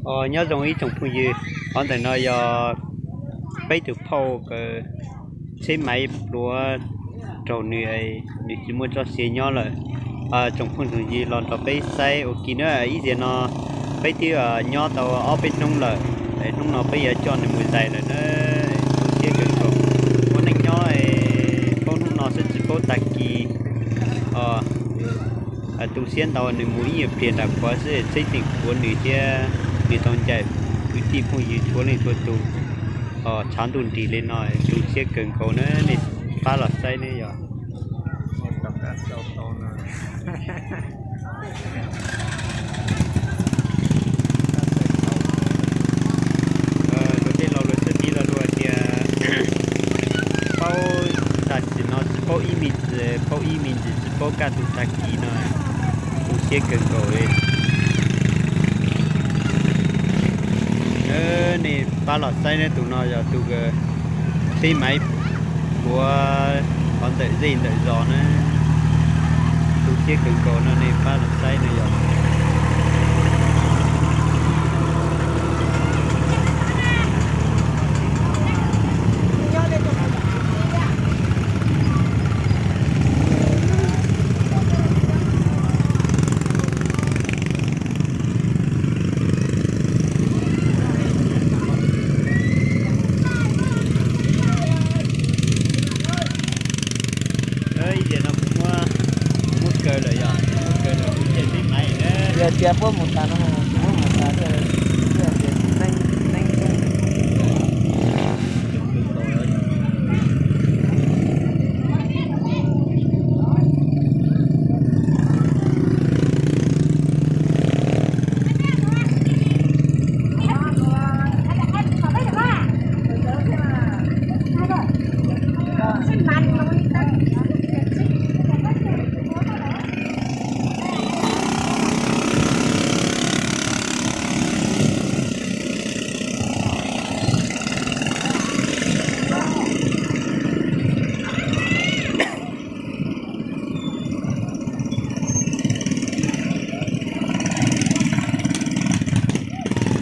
Nyob zoo ib tsoom phooj ywg, qhov ntawm no yog peb tus phauj kaw tsheb maiv pluav raug nws, nws tsis muaj txoj sia nyob lawm. Tsoom phooj tsoom ywg los nrog peb saib ua ke na, ib zaug no peb twb nyob tau ob peb hnub lawm, hnub no peb yuav coj nws mus zais lawm na. Tu siab kawg nkaus, ua neej nyob paub hnub no xwb tsis paub tag kis. Tu siab ntau, nws mus ib nyuag pliag nram qhuav xwb tsheb tseem puav nws thiab nws tau ncaim kwv tij phooj ywg txhua leej txhua tus. Tshav ntuj nrig li no, tu siab kawg nkaus na, nej pab los saib ne yog. Luag tej laus luag sawv tiv los luag tias paub tag kis no tsis paub ib me ntsis, paub ib me ntsis tsis paub kaj ntug tag kis no, tu siab kawg nkaus li. Nej pab los saib ne, tus no yog tus tsheb maiv pluav qhov ntawm zej ntawm zos na, tu siab kawg nkaus no, nej pab los saib no yog. Ib zaug no kuv muab, kuv muab kaw lawm yog, muab kaw lawm kuv ces tib maiv na. Yog tias puab mus tas no, puab mus tas thiaj